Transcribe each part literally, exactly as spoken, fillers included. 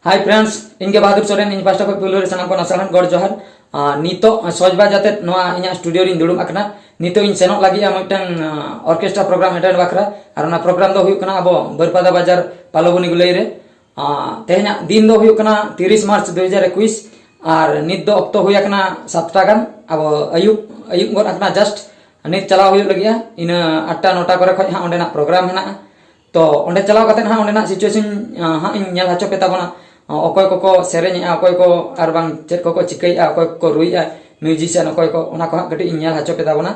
Hi friends, ᱤᱧ ᱜᱮ ᱵᱟᱦᱟᱫᱩᱨ ᱥᱚᱨᱮᱱ, ᱤᱧ ᱯᱟᱦᱴᱟ ᱠᱷᱚᱱ ᱯᱩᱭᱞᱩ ᱨᱮ ᱥᱟᱱᱟᱢ ᱠᱚ ᱱᱟᱥᱟᱲᱦᱟᱱ ᱜᱚᱰ ᱡᱚᱦᱟᱨ᱾ ᱟᱨ ᱱᱤᱛᱚᱜ ᱥᱚᱡᱽ ᱵᱟᱡᱮ ᱟᱛᱮᱫ ᱱᱚᱣᱟ ᱤᱧᱟᱹᱜ ᱥᱴᱩᱰᱤᱭᱳ ᱨᱤᱧ ᱫᱩᱲᱩᱵ ᱟᱠᱟᱱᱟ᱾ ᱱᱤᱛᱚᱜ ᱤᱧ ᱥᱮᱱᱚᱜ ᱞᱟᱹᱜᱤᱫᱼᱟ ᱢᱤᱫᱴᱟᱝ, ᱟᱸ, ᱚᱨᱠᱮᱥᱴᱨᱟ ᱯᱨᱳᱜᱨᱟᱢ ᱮᱴᱮᱱᱰ ᱵᱟᱠᱷᱨᱟ᱾ ᱟᱨ ᱚᱱᱟ ᱯᱨᱳᱜᱨᱟᱢ ᱫᱚ ᱦᱩᱭᱩᱜ ᱠᱟᱱᱟ ᱟᱵᱚ ᱵᱟᱹᱨᱯᱟᱫᱟ ᱵᱟᱡᱟᱨ ᱯᱟᱞᱚᱵᱚᱱᱤ ᱜᱩᱞᱟᱹᱭ ᱨᱮ᱾ ᱟᱸ, ᱛᱮᱦᱮᱧᱟᱜ ᱫᱤᱱ ᱫᱚ ᱦᱩᱭᱩᱜ ᱠᱟᱱᱟ ᱛᱤᱨᱤᱥ ᱢᱟᱨᱪ ᱫᱩ ᱦᱟᱡᱟᱨ ᱮᱠᱩᱥ, ᱟᱨ ᱱᱤᱛ ᱫᱚ ᱚᱠᱛᱚ ᱦᱩᱭ ᱟᱠᱟᱱᱟ ᱥᱟᱛᱴᱟ ᱜᱟᱱ᱾ ᱟᱵᱚ ᱟᱹᱭᱩᱵ, ᱟᱹᱭᱩᱵ ᱜᱚᱫ ᱟᱠᱟᱱᱟ just᱾ ᱱᱤᱛ ᱪᱟᱞᱟᱣ ᱦᱩᱭᱩᱜ ᱞᱟᱹᱜᱤᱫᱼᱟ, ᱤᱱᱟᱹ ᱟᱴᱴᱟ ᱱᱚᱴᱟ ᱠᱚᱨᱮ ᱠᱷᱚᱱ ᱦᱟᱸᱜ ᱚᱸᱰᱮᱱᱟᱜ ᱯᱨᱳᱜᱨᱟᱢ ᱦᱮᱱᱟᱜᱼᱟ᱾ ᱛᱚ ᱚᱸᱰᱮ ᱪᱟᱞᱟᱣ ᱠᱟᱛᱮᱫ ᱦᱟᱸᱜ ᱚᱸᱰᱮᱱᱟᱜ ᱥᱤᱪᱩᱭᱮᱥᱚᱱ, ᱟᱸ, ᱦᱟᱸᱜ ᱤᱧ ᱧᱮᱞ ᱦᱚᱪᱚ ᱯᱮ ᱛᱟᱵᱚᱱᱟ᱾ ᱟᱸ, ᱚᱠᱚᱭ ᱠᱚᱠᱚ ᱥᱮᱨᱮᱧᱮᱜᱼᱟ, ᱚᱠᱚᱭ ᱠᱚ ᱟᱨ ᱵᱟᱝ ᱪᱮᱫ ᱠᱚᱠᱚ ᱪᱤᱠᱟᱹᱭᱮᱜᱼᱟ, ᱚᱠᱚᱭ ᱠᱚᱠᱚ ᱨᱩᱭᱮᱜᱼᱟ, ᱢᱤᱭᱩᱡᱤᱥᱤᱭᱟᱱ ᱚᱠᱚᱭ ᱠᱚ, ᱚᱱᱟ ᱠᱚ ᱦᱟᱸᱜ ᱠᱟᱹᱴᱤᱡ ᱤᱧ ᱧᱮᱞ ᱦᱚᱪᱚ ᱯᱮ ᱛᱟᱵᱚᱱᱟ᱾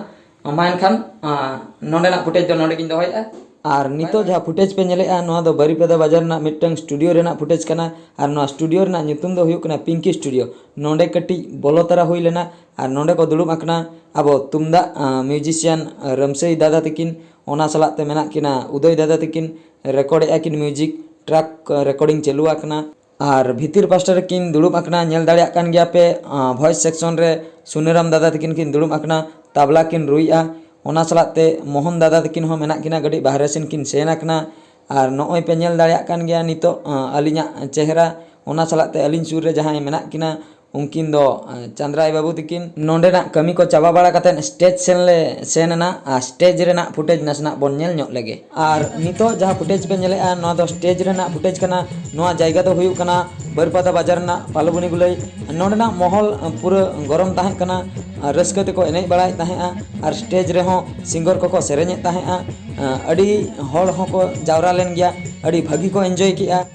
ᱟᱸ, ᱢᱟ ᱮᱱᱠᱷᱟᱱ, ᱟᱸ, ᱱᱚᱸᱰᱮᱱᱟᱜ ᱯᱷᱩᱴᱮᱡᱽ ᱫᱚ ᱱᱚᱸᱰᱮ ᱜᱤᱧ ᱫᱚᱦᱚᱭᱮᱜᱼᱟ᱾ ᱟᱨ ᱱᱤᱛᱚᱜ ᱡᱟᱦᱟᱸ ᱯᱷᱩᱴᱮᱡᱽ ᱯᱮ ᱧᱮᱞᱮᱜᱼᱟ, ᱱᱚᱣᱟ ᱫᱚ ᱵᱟᱹᱨᱤᱯᱟᱫᱟ ᱵᱟᱡᱟᱨ ᱨᱮᱱᱟᱜ ᱢᱤᱫᱴᱟᱝ ᱥᱴᱩᱰᱤᱭᱳ ᱨᱮᱱᱟᱜ ᱯᱷᱩᱴᱮᱡᱽ ᱠᱟᱱᱟ᱾ ᱟᱨ ᱱᱚᱣᱟ ᱥᱴᱩᱰᱤᱭᱳ ᱨᱮᱱᱟᱜ ᱧᱩᱛᱩᱢ ᱫᱚ ᱦᱩᱭᱩᱜ ᱠᱟᱱᱟ ᱯᱤᱝᱠᱤ ᱥᱴᱩᱰᱤᱭᱳ᱾ ᱱᱚᱸᱰᱮ ᱠᱟᱹᱴᱤᱡ ᱵᱚᱞᱚ ᱛᱟᱨᱟ ᱦᱩᱭ ᱞᱮᱱᱟ᱾ ᱟᱨ ᱱᱚᱸᱰᱮ ᱠᱚ ᱫᱩᱲᱩᱵ ᱟᱠᱟᱱᱟ ᱟᱵᱚ ᱛᱩᱢᱫᱟᱜ, ᱟᱸ, ᱢᱤᱭᱩᱡᱤᱥᱤᱭᱟᱱ, ᱟᱸ, ᱨᱟᱢᱥᱟᱹᱭ ᱫᱟᱫᱟ ᱛᱟᱹᱠᱤᱱ, ᱚᱱᱟ ᱥᱟᱞᱟᱜ ᱛᱮ ᱢᱮᱱᱟᱜ ᱠᱤᱱᱟ ᱩᱫᱚᱭ ᱫᱟᱫᱟ ᱛᱟᱹᱠᱤᱱ᱾ ᱨᱮᱠᱚᱨᱰᱮᱜᱼᱟ ᱠᱤᱱ ᱢᱤᱭᱩᱡᱤᱠ ᱴᱨᱟᱠ, ᱟᱸ, ᱨᱮᱠᱚᱨᱰᱤᱝ ᱪᱟᱹᱞᱩ ᱟᱠᱟᱱᱟ᱾ ᱟᱨ ᱵᱷᱤᱛᱤᱨ ᱯᱟᱥᱴᱟ ᱨᱮᱠᱤᱱ ᱫᱩᱲᱩᱵ ᱟᱠᱟᱱᱟ, ᱧᱮᱞ ᱫᱟᱲᱮᱭᱟᱜ ᱠᱟᱱ ᱜᱮᱭᱟ ᱯᱮ, ᱟᱸ, ᱵᱷᱚᱭᱮᱥ ᱥᱮᱠᱥᱚᱱ ᱨᱮ ᱥᱩᱱᱟᱹᱨᱟᱢ ᱫᱟᱫᱟ ᱛᱟᱹᱠᱤᱱ ᱠᱤᱱ ᱫᱩᱲᱩᱵ ᱟᱠᱟᱱᱟ, ᱛᱟᱵᱞᱟ ᱠᱤᱱ ᱨᱩᱭᱮᱜᱼᱟ᱾ ᱚᱱᱟ ᱥᱟᱞᱟᱜ ᱛᱮ ᱢᱳᱦᱚᱱ ᱫᱟᱫᱟ ᱛᱟᱹᱠᱤᱱ ᱦᱚᱸ ᱢᱮᱱᱟᱜ ᱠᱤᱱᱟ, ᱠᱟᱹᱴᱤᱡ ᱵᱟᱦᱨᱮ ᱥᱮᱱ ᱠᱤᱱ ᱥᱮᱱ ᱟᱠᱟᱱᱟ᱾ ᱟᱨ ᱱᱚᱜᱼᱚᱭ ᱯᱮ ᱧᱮᱞ ᱫᱟᱲᱮᱭᱟᱜ ᱠᱟᱱ ᱜᱮᱭᱟ ᱱᱤᱛᱚᱜ, ᱟᱸ, ᱟᱹᱞᱤᱧᱟᱜ ᱪᱮᱦᱨᱟ, ᱚᱱᱟ ᱥᱟᱞᱟᱜ ᱛᱮ ᱟᱹᱞᱤᱧ ᱥᱩᱨ ᱨᱮ ᱡᱟᱦᱟᱸᱭ ᱢᱮᱱᱟᱜ ᱠᱤᱱᱟ, ᱩᱱᱠᱤᱱ ᱫᱚ, ᱟᱸ, ᱪᱟᱸᱫᱽᱨᱟᱭ ᱵᱟᱹᱵᱩ ᱛᱟᱹᱠᱤᱱ᱾ ᱱᱚᱸᱰᱮᱱᱟᱜ ᱠᱟᱹᱢᱤ ᱠᱚ ᱪᱟᱵᱟ ᱵᱟᱲᱟ ᱠᱟᱛᱮᱫ ᱥᱴᱮᱡᱽ ᱥᱮᱱ ᱞᱮ ᱥᱮᱱ ᱮᱱᱟ᱾ ᱟᱨ ᱥᱴᱮᱡᱽ ᱨᱮᱱᱟᱜ ᱯᱷᱩᱴᱮᱡᱽ ᱱᱟᱥᱮᱱᱟᱜ ᱵᱚᱱ ᱧᱮᱞ ᱧᱚᱜ ᱞᱮᱜᱮ᱾ ᱟᱨ ᱱᱤᱛᱚᱜ ᱡᱟᱦᱟᱸ ᱯᱷᱩᱴᱮᱡᱽ ᱯᱮ ᱧᱮᱞᱮᱜᱼᱟ, ᱱᱚᱣᱟ ᱫᱚ ᱥᱴᱮᱡᱽ ᱨᱮᱱᱟᱜ ᱯᱷᱩᱴᱮᱡᱽ ᱠᱟᱱᱟ᱾ ᱱᱚᱣᱟ ᱡᱟᱭᱜᱟ ᱫᱚ ᱦᱩᱭᱩᱜ ᱠᱟᱱᱟ ᱵᱟᱹᱨᱯᱟᱫᱟ ᱵᱟᱡᱟᱨ ᱨᱮᱱᱟᱜ ᱯᱟᱞᱩᱵᱩᱱᱤ ᱜᱩᱞᱟᱹᱭ᱾ ᱱᱚᱸᱰᱮᱱᱟᱜ ᱢᱚᱦᱚᱞ, ᱟᱸ, ᱯᱩᱨᱟᱹ ᱜᱚᱨᱚᱢ ᱛᱟᱦᱮᱸ ᱠᱟᱱᱟ᱾ ᱟᱨ ᱨᱟᱹᱥᱠᱟᱹ ᱛᱮᱠᱚ ᱮᱱᱮᱡ ᱵᱟᱲᱟᱭᱮᱫ ᱛᱟᱦᱮᱸᱜᱼᱟ᱾ ᱟᱨ ᱥᱴᱮᱡᱽ ᱨᱮᱦᱚᱸ ᱥᱤᱝᱜᱚᱨ ᱠᱚᱠᱚ ᱥᱮᱨᱮᱧᱮᱫ ᱛᱟᱦᱮᱸᱜᱼᱟ᱾ ᱟᱸ, ᱟᱹᱰᱤ ᱦᱚᱲ ᱦᱚᱸᱠᱚ ᱡᱟᱣᱨᱟ ᱞᱮᱱ ᱜᱮᱭᱟ, ᱟᱹᱰᱤ ᱵᱷᱟᱹᱜᱤ ᱠᱚ ᱮᱱᱡᱚᱭ ᱠᱮᱜᱼᱟ᱾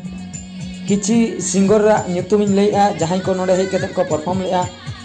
ᱠᱤᱪᱷᱤ ᱥᱤᱝᱜᱚᱨᱟᱜ ᱧᱩᱛᱩᱢᱤᱧ ᱞᱟᱹᱭᱮᱜᱼᱟ, ᱡᱟᱦᱟᱸᱭ ᱠᱚ ᱱᱚᱸᱰᱮ ᱦᱮᱡ ᱠᱟᱛᱮᱫ ᱠᱚ ᱯᱟᱨᱯᱷᱚᱨᱢ ᱞᱮᱜᱼᱟ᱾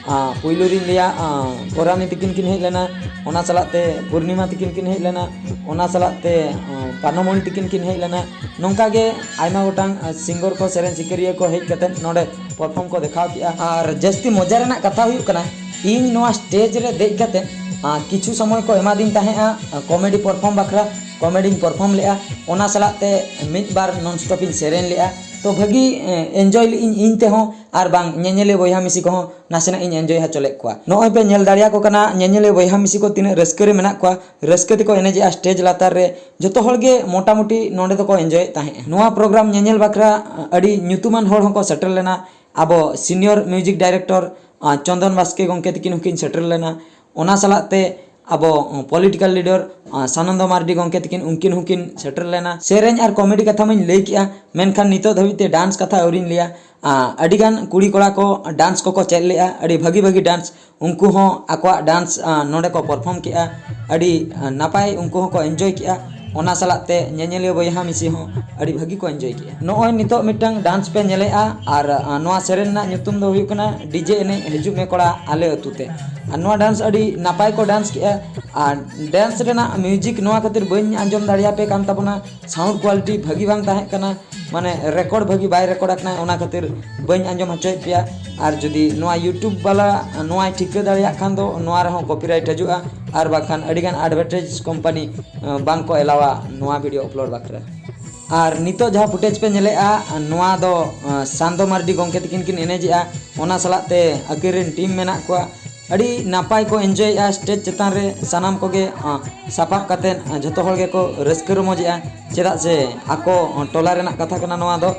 ᱟᱸ, ᱯᱩᱭᱞᱩ ᱨᱤᱧ ᱞᱟᱹᱭᱟ, ᱟᱸ, ᱯᱚᱨᱟᱱᱤ ᱛᱤᱠᱤᱱ ᱠᱤᱱ ᱦᱮᱡ ᱞᱮᱱᱟ, ᱚᱱᱟ ᱥᱟᱞᱟᱜ ᱛᱮ ᱯᱩᱨᱱᱤᱢᱟ ᱛᱤᱠᱤᱱ ᱠᱤᱱ ᱦᱮᱡ ᱞᱮᱱᱟ, ᱚᱱᱟ ᱥᱟᱞᱟᱜ ᱛᱮ, ᱟᱸ, ᱯᱟᱱᱚᱢᱚᱬᱤ ᱛᱤᱠᱤᱱ ᱠᱤᱱ ᱦᱮᱡ ᱞᱮᱱᱟ᱾ ᱱᱚᱝᱠᱟ ᱜᱮ ᱟᱭᱢᱟ ᱜᱚᱴᱟᱝ, ᱟᱸ, ᱥᱤᱝᱜᱚᱨ ᱠᱚ, ᱥᱮᱨᱮᱧ ᱥᱤᱠᱟᱹᱨᱤᱭᱟᱹ ᱠᱚ ᱦᱮᱡ ᱠᱟᱛᱮᱫ ᱱᱚᱸᱰᱮ ᱯᱟᱨᱯᱷᱚᱨᱢ ᱠᱚ ᱫᱮᱠᱷᱟᱣ ᱠᱮᱜᱼᱟ᱾ ᱟᱨ ᱡᱟᱹᱥᱛᱤ ᱢᱚᱡᱟ ᱨᱮᱱᱟᱜ ᱠᱟᱛᱷᱟ ᱦᱩᱭᱩᱜ ᱠᱟᱱᱟ, ᱤᱧ ᱱᱚᱣᱟ ᱥᱴᱮᱡᱽ ᱨᱮ ᱫᱮᱡ ᱠᱟᱛᱮᱫ, ᱟᱸ, ᱠᱤᱪᱷᱩ ᱥᱚᱢᱚᱭ ᱠᱚ ᱮᱢᱟᱫᱤᱧ ᱛᱟᱦᱮᱸᱜᱼᱟ, ᱟᱸ, ᱠᱚᱢᱮᱰᱤ ᱯᱟᱨᱯᱷᱚᱨᱢ ᱵᱟᱠᱷᱨᱟ, ᱠᱚᱢᱮᱰᱤᱧ ᱯᱟᱨᱯᱷᱚᱨᱢ ᱞᱮᱜᱼᱟ᱾ ᱚᱱᱟ ᱥᱟᱞᱟᱜ ᱛᱮ ᱢᱤᱫ ᱵᱟᱨ ᱱᱚᱱ ᱥᱴᱚᱯ ᱤᱧ ᱥᱮᱨᱮᱧ ᱞᱮᱜᱼᱟ᱾ ᱛᱚ ᱵᱷᱟᱹᱜᱤ ᱮᱱᱡᱚᱭ ᱞᱮᱫ ᱤᱧ ᱤᱧ ᱛᱮᱦᱚᱸ, ᱟᱨ ᱵᱟᱝ ᱧᱮᱧᱮᱞᱤᱭᱟᱹ ᱵᱚᱭᱦᱟ ᱢᱤᱥᱤ ᱠᱚᱦᱚᱸ ᱱᱟᱥᱮᱱᱟᱜ ᱤᱧ ᱮᱱᱡᱚᱭ ᱦᱚᱪᱚ ᱞᱮᱫ ᱠᱚᱣᱟ᱾ ᱱᱚᱜᱼᱚᱭ ᱯᱮ ᱧᱮᱞ ᱫᱟᱲᱮᱭᱟᱠᱚ ᱠᱟᱱᱟ ᱧᱮᱧᱮᱞᱤᱭᱟᱹ ᱵᱚᱭᱦᱟ ᱢᱤᱥᱤ ᱠᱚ ᱛᱤᱱᱟᱹᱜ ᱨᱟᱹᱥᱠᱟᱹ ᱨᱮ ᱢᱮᱱᱟᱜ ᱠᱚᱣᱟ, ᱨᱟᱹᱥᱠᱟᱹ ᱛᱮᱠᱚ ᱮᱱᱮᱡᱮᱜᱼᱟ ᱥᱴᱮᱡᱽ ᱞᱟᱛᱟᱨ ᱨᱮ᱾ ᱡᱚᱛᱚ ᱦᱚᱲ ᱜᱮ ᱢᱚᱴᱟᱢᱩᱴᱤ ᱱᱚᱰᱮ ᱫᱚᱠᱚ ᱮᱱᱡᱚᱭᱮᱫ ᱛᱟᱦᱮᱸᱜᱼᱟ᱾ ᱱᱚᱣᱟ ᱯᱨᱳᱜᱨᱟᱢ ᱧᱮᱧᱮᱞ ᱵᱟᱠᱷᱨᱟ ᱟᱹᱰᱤ ᱧᱩᱛᱩᱢᱟᱱ ᱦᱚᱲ ᱦᱚᱸᱠᱚ ᱥᱮᱴᱮᱨ ᱞᱮᱱᱟ᱾ ᱟᱵᱚ ᱥᱤᱱᱤᱭᱚᱨ ᱢᱤᱣᱡᱤᱠ ᱰᱟᱭᱨᱮᱠᱴᱚᱨ, ᱟ, ᱪᱚᱱᱫᱚᱱ ᱵᱟᱥᱠᱮ ᱜᱚᱢᱠᱮ ᱛᱟᱹᱠᱤᱱ ᱦᱚᱸᱠᱤᱱ ᱥᱮᱴᱮᱨ ᱞᱮᱱᱟ᱾ ᱚᱱᱟ ᱥᱟᱞᱟᱜ ᱛᱮ ᱟᱵᱚ ᱯᱚᱞᱤᱴᱤᱠᱟᱞ ᱞᱤᱰᱟᱨ, ᱟ, ᱥᱟᱱᱚᱱᱫᱚ ᱢᱟᱨᱰᱤ ᱜᱚᱢᱠᱮ ᱛᱟᱹᱠᱤᱱ, ᱩᱱᱠᱤᱱ ᱦᱚᱸᱠᱤᱱ ᱥᱮᱴᱮᱨ ᱞᱮᱱᱟ᱾ ᱥᱮᱨᱮᱧ ᱟᱨ ᱠᱚᱢᱮᱰᱤ ᱠᱟᱛᱷᱟ ᱢᱟᱧ ᱞᱟᱹᱭ ᱠᱮᱜᱼᱟ, ᱢᱮᱱᱠᱷᱟᱱ ᱱᱤᱛᱚᱜ ᱫᱷᱟᱹᱵᱤᱡ ᱛᱮ ᱰᱟᱱᱥ ᱠᱟᱛᱷᱟ ᱟᱹᱣᱨᱤᱧ ᱞᱟᱹᱭᱟ᱾ ᱟ, ᱟᱹᱰᱤᱜᱟᱱ ᱠᱩᱲᱤ ᱠᱚᱲᱟ ᱠᱚ ᱰᱟᱱᱥ ᱠᱚᱠᱚ ᱪᱮᱫ ᱞᱮᱜᱼᱟ, ᱟᱹᱰᱤ ᱵᱷᱟᱹᱜᱤ ᱵᱷᱟᱹᱜᱤ ᱰᱟᱱᱥ᱾ ᱩᱱᱠᱩ ᱦᱚᱸ ᱟᱠᱚᱣᱟᱜ ᱰᱟᱱᱥ, ᱟ, ᱱᱚᱰᱮ ᱠᱚ ᱯᱟᱨᱯᱷᱚᱨᱢ ᱠᱮᱜᱼᱟ᱾ ᱟᱹᱰᱤ, ᱟ, ᱱᱟᱯᱟᱭ ᱩᱱᱠᱩ ᱦᱚᱸᱠᱚ ᱮᱱᱡᱚᱭ ᱠᱮᱜᱼᱟ᱾ ᱚᱱᱟ ᱥᱟᱞᱟᱜ ᱛᱮ ᱧᱮᱧᱮᱞᱤᱭᱟᱹ ᱵᱚᱭᱦᱟ ᱢᱤᱥᱤ ᱦᱚᱸ ᱟᱹᱰᱤ ᱵᱷᱟᱹᱜᱤ ᱠᱚ ᱮᱱᱡᱚᱭ ᱠᱮᱜᱼᱟ᱾ ᱱᱚᱜᱼᱚᱭ ᱱᱤᱛᱚᱜ ᱢᱤᱫᱴᱟᱝ ᱰᱟᱱᱥ ᱯᱮ ᱧᱮᱞᱮᱜᱼᱟ, ᱟᱨ, ᱟ, ᱱᱚᱣᱟ ᱥᱮᱨᱮᱧ ᱨᱮᱱᱟᱜ ᱧᱩᱛᱩᱢ ᱫᱚ ᱦᱩᱭᱩᱜ ᱠᱟᱱᱟ ᱰᱤᱡᱮ ᱮᱱᱮᱡ ᱦᱤᱡᱩᱜ ᱢᱮ ᱠᱚᱲᱟ ᱟᱞᱮ ᱟᱹᱛᱩ ᱛᱮ᱾ ᱟᱨ ᱱᱚᱣᱟ ᱰᱟᱱᱥ ᱟᱹᱰᱤ ᱱᱟᱯᱟᱭ ᱠᱚ ᱰᱟᱱᱥ ᱠᱮᱜᱼᱟ᱾ ᱟᱨ ᱰᱟᱱᱥ ᱨᱮᱱᱟᱜ ᱢᱤᱣᱡᱤᱠ ᱱᱚᱣᱟ ᱠᱷᱟᱹᱛᱤᱨ ᱵᱟᱹᱧ ᱟᱸᱡᱚᱢ ᱫᱟᱲᱮᱭᱟᱯᱮ ᱠᱟᱱ ᱛᱟᱵᱚᱱᱟ, ᱥᱟᱣᱩᱱᱰ ᱠᱣᱟᱞᱤᱴᱤ ᱵᱷᱟᱹᱜᱤ ᱵᱟᱝ ᱛᱟᱦᱮᱸ ᱠᱟᱱᱟ, ᱢᱟᱱᱮ ᱨᱮᱠᱚᱨᱰ ᱵᱷᱟᱹᱜᱤ ᱵᱟᱭ ᱨᱮᱠᱚᱨᱰ ᱟᱠᱟᱱᱟ, ᱚᱱᱟ ᱠᱷᱟᱹᱛᱤᱨ ᱵᱟᱹᱧ ᱟᱸᱡᱚᱢ ᱦᱚᱪᱚᱭᱮᱫ ᱯᱮᱭᱟ᱾ ᱟᱨ ᱡᱩᱫᱤ ᱱᱚᱣᱟ YouTube ᱵᱟᱞᱟ ᱱᱚᱣᱟᱭ ᱴᱷᱤᱠᱟᱹ ᱫᱟᱲᱮᱭᱟᱜ ᱠᱷᱟᱱ ᱫᱚ ᱱᱚᱣᱟ ᱨᱮᱦᱚᱸ ᱠᱚᱯᱤᱨᱟᱭᱤᱴ ᱦᱤᱡᱩᱜᱼᱟ, ᱟᱨ ᱵᱟᱠᱷᱟᱱ ᱟᱹᱰᱤᱜᱟᱱ ᱮᱰᱵᱷᱮᱴᱟᱭᱤᱡᱽ ᱠᱳᱢᱯᱟᱱᱤ, ᱟᱸ, ᱵᱟᱝ ᱠᱚ ᱮᱞᱟᱣᱟ ᱱᱚᱣᱟ ᱵᱷᱤᱰᱤᱭᱳ ᱟᱯᱞᱳᱰ ᱵᱟᱠᱷᱨᱟ᱾ ᱟᱨ ᱱᱤᱛᱚᱜ ᱡᱟᱦᱟᱸ ᱯᱷᱩᱴᱮᱡᱽ ᱯᱮ ᱧᱮᱞᱮᱜᱼᱟ, ᱱᱚᱣᱟ ᱫᱚ, ᱟᱸ, ᱥᱟᱱᱫᱚ ᱢᱟᱨᱰᱤ ᱜᱚᱢᱠᱮ ᱛᱟᱹᱠᱤᱱ ᱠᱤᱱ ᱮᱱᱮᱡᱮᱜᱼᱟ, ᱚᱱᱟ ᱥᱟᱞᱟᱜ ᱛᱮ ᱟᱹᱠᱤᱱ ᱨᱮᱱ ᱴᱤᱢ ᱢᱮᱱᱟᱜ ᱠᱚᱣᱟ᱾ ᱟᱹᱰᱤ ᱱᱟᱯᱟᱭ ᱠᱚ ᱮᱱᱡᱚᱭᱮᱜᱼᱟ ᱥᱴᱮᱡᱽ ᱪᱮᱛᱟᱱ ᱨᱮ ᱥᱟᱱᱟᱢ ᱠᱚᱜᱮ, ᱟᱸ, ᱥᱟᱯᱟᱵ ᱠᱟᱛᱮᱫ, ᱟᱸ, ᱡᱷᱚᱛᱚ ᱦᱚᱲ ᱜᱮᱠᱚ ᱨᱟᱹᱥᱠᱟᱹ ᱨᱚᱢᱚᱡᱮᱜᱼᱟ, ᱪᱮᱫᱟᱜ ᱥᱮ ᱟᱠᱚ, ᱟᱸ, ᱴᱚᱞᱟ ᱨᱮᱱᱟᱜ ᱠᱟᱛᱷᱟ ᱠᱟᱱᱟ ᱱᱚᱣᱟ ᱫᱚ᱾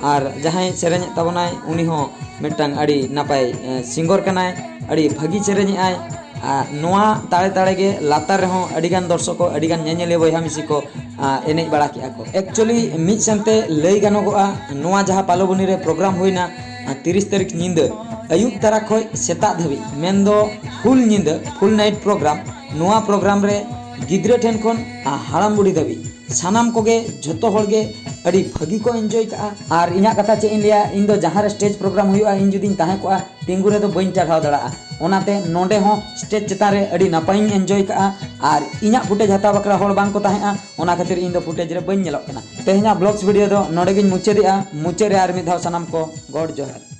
ᱟᱨ ᱡᱟᱦᱟᱸᱭ ᱥᱮᱨᱮᱧᱮᱫ ᱛᱟᱵᱚᱱᱟᱭ ᱩᱱᱤ ᱦᱚᱸ ᱢᱤᱫᱴᱟᱝ ᱟᱹᱰᱤ ᱱᱟᱯᱟᱭ, ᱟᱸ, ᱥᱤᱝᱜᱚᱨ ᱠᱟᱱᱟᱭ, ᱟᱹᱰᱤ ᱵᱷᱟᱹᱜᱤ ᱥᱮᱨᱮᱧᱮᱜᱼᱟᱭ᱾ ᱟᱨ ᱱᱚᱣᱟ ᱛᱟᱲᱮ ᱛᱟᱲᱮ ᱜᱮ ᱞᱟᱛᱟᱨ ᱨᱮᱦᱚᱸ ᱟᱹᱰᱤᱜᱟᱱ ᱫᱚᱨᱥᱚᱠ ᱠᱚ, ᱟᱹᱰᱤᱜᱟᱱ ᱧᱮᱧᱮᱞᱤᱭᱟᱹ ᱵᱚᱭᱦᱟ ᱢᱤᱥᱤ ᱠᱚ, ᱟᱸ, ᱮᱱᱮᱡ ᱵᱟᱲᱟ ᱠᱮᱜᱼᱟ ᱠᱚ᱾ ᱮᱠᱪᱩᱭᱮᱞᱤ ᱢᱤᱫ ᱥᱮᱱᱛᱮ ᱞᱟᱹᱭ ᱜᱟᱱᱚᱜᱚᱜᱼᱟ, ᱱᱚᱣᱟ ᱡᱟᱦᱟᱸ ᱯᱟᱞᱚᱵᱚᱱᱤ ᱨᱮ ᱯᱨᱳᱜᱨᱟᱢ ᱦᱩᱭᱱᱟ, ᱟᱸ, ᱛᱤᱨᱤᱥ ᱛᱟᱹᱨᱤᱠᱷ ᱧᱤᱫᱟᱹ ᱟᱹᱭᱩᱵ ᱛᱟᱨᱟ ᱠᱷᱚᱱ ᱥᱮᱛᱟᱜ ᱫᱷᱟᱹᱵᱤᱡ, ᱢᱮᱱᱫᱚ ᱯᱷᱩᱞ ᱧᱤᱫᱟᱹ, ᱯᱷᱩᱞ ᱱᱟᱭᱤᱴ ᱯᱨᱳᱜᱨᱟᱢ, ᱱᱚᱣᱟ ᱯᱨᱳᱜᱨᱟᱢ ᱨᱮ ᱜᱤᱫᱽᱨᱟᱹ ᱴᱷᱮᱱ ᱠᱷᱚᱱ, ᱟᱸ, ᱦᱟᱲᱟᱢ ᱵᱩᱲᱦᱤ ᱫᱷᱟᱹᱵᱤᱡ ᱥᱟᱱᱟᱢ ᱠᱚᱜᱮ, ᱡᱷᱚᱛᱚ ᱦᱚᱲ ᱜᱮ ᱟᱹᱰᱤ ᱵᱷᱟᱹᱜᱤ ᱠᱚ ᱮᱱᱡᱚᱭ ᱠᱟᱜᱼᱟ᱾ ᱟᱨ ᱤᱧᱟᱹᱜ ᱠᱟᱛᱷᱟ ᱪᱮᱫ ᱤᱧ ᱞᱟᱹᱭᱟ, ᱤᱧ ᱫᱚ ᱡᱟᱦᱟᱸ ᱨᱮ ᱥᱴᱮᱡᱽ ᱯᱨᱳᱜᱨᱟᱢ ᱦᱩᱭᱩᱜᱼᱟ, ᱤᱧ ᱡᱩᱫᱤᱧ ᱛᱟᱦᱮᱸ ᱠᱚᱜᱼᱟ, ᱛᱤᱸᱜᱩ ᱨᱮᱫᱚ ᱵᱟᱹᱧ ᱴᱟᱨᱦᱟᱣ ᱫᱟᱲᱮᱭᱟᱜᱼᱟ᱾ ᱚᱱᱟᱛᱮ ᱱᱚᱰᱮ ᱦᱚᱸ ᱥᱴᱮᱡᱽ ᱪᱮᱛᱟᱱ ᱨᱮ ᱟᱹᱰᱤ ᱱᱟᱯᱟᱭᱤᱧ ᱮᱱᱡᱚᱭ ᱠᱟᱜᱼᱟ᱾ ᱟᱨ ᱤᱧᱟᱹᱜ ᱯᱷᱩᱴᱮᱡᱽ ᱦᱟᱛᱟᱣ ᱵᱟᱠᱷᱨᱟ ᱦᱚᱲ ᱵᱟᱝ ᱠᱚ ᱛᱟᱦᱮᱸᱜᱼᱟ, ᱚᱱᱟ ᱠᱷᱟᱹᱛᱤᱨ ᱤᱧ ᱫᱚ ᱯᱷᱩᱴᱮᱡᱽ ᱨᱮ ᱵᱟᱹᱧ ᱧᱮᱞᱚᱜ ᱠᱟᱱᱟ᱾ ᱛᱮᱦᱮᱧᱟᱜ ᱵᱞᱚᱜᱥ ᱵᱷᱤᱰᱤᱭᱳ ᱫᱚ ᱱᱚᱰᱮ ᱜᱤᱧ ᱢᱩᱪᱟᱹᱫᱮᱜᱼᱟ᱾ ᱢᱩᱪᱟᱹᱫ ᱨᱮ ᱟᱨ ᱢᱤᱫ ᱫᱷᱟᱣ ᱥᱟᱱᱟᱢ ᱠᱚ ᱜᱚᱰ ᱡᱚᱦᱟᱨ᱾